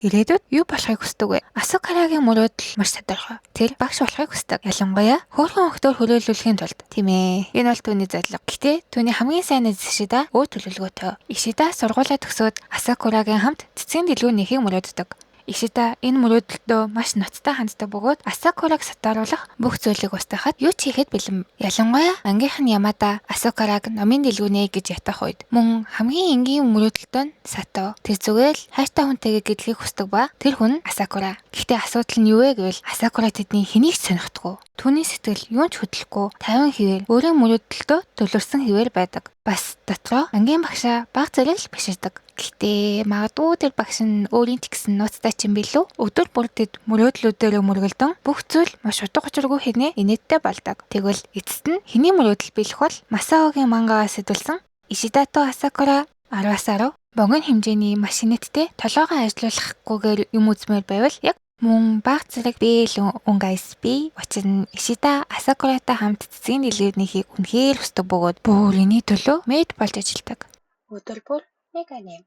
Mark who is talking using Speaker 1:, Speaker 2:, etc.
Speaker 1: Ирээдүйд юу болохыг хүсдэг вэ? Асакурагийн мөрөөдөл маш тодорхой. Тэр багш болохыг хүсдэг. Ялангуяа хөөрхөн охидоор хүрээлүүлэхийн тулд. Тийм ээ. Энэ бол түүний зорилго. Гэхдээ түүний хамгийн сайн найз Ишида өөр төлөвлөгөөтэй. Ишида сургуулиа төгсөөд Асакурагийн хамт цэцгийн дэлгүүр нээхийг мөрөөддөг. Ишида энэ мөрөөдөлдөө маш ноцтой ханддаг бөгөөд Асакураг сатааруулах бүх зүйлийг устгахад юу ч хийхэд бэлэн. Ялангуяа ангийнх нь Ямада Асакураг номын дэлгүүр нээ гэж ятгах үед мөн хамгийн энгийн мөрөөдөлтөө нь Сато. Тэр зүгээр л хайртай хүнтэйгээ гэрлэхийг хүсдэг ба тэр хүн нь Асакура. Гэхдээ асуудал нь юу вэ гэвэл Асакура тэдний хэнийг ч сонирхдаггүй. Түүний сэтгэл юун ч хөдлөхгүй 50 хэвээр өөрийн мөрөөдөлдөө төлөвлөсөн хэвээр байдаг. Бас дотроо ангийн багшаа бага зэрэг л биширдэг. Гэхдээ магадгүй тэр багш нь өөрийн ч гэсэн нууцтай ч юм билүү? Өдөр бүр тэд мөрөөдлүүдээрээ мөргөлдөн бүх зүйл маш утга учиргүй хинээ инээдтэй болдог. Тэгвэл эцэст нь хэний мөрөөдөл биелэх бол? Масаогийн мангагаас сэтэлсэн Ишидато Асакура 10-аас 10 богино хэмжээний маш инээдтэй толгойгоо ажилуулахгүйгээр юм үзмээр байвал яг мөн бага зэрэг BL өнгө ISB. Учир нь Ишида Асакуратай хамт цэцгийн дэлгүүр нээхийг үнэхээр хүсдэг бөгөөд бүр энэний төлөө maid болж ажилладаг. Өдөр бүр нэг аним.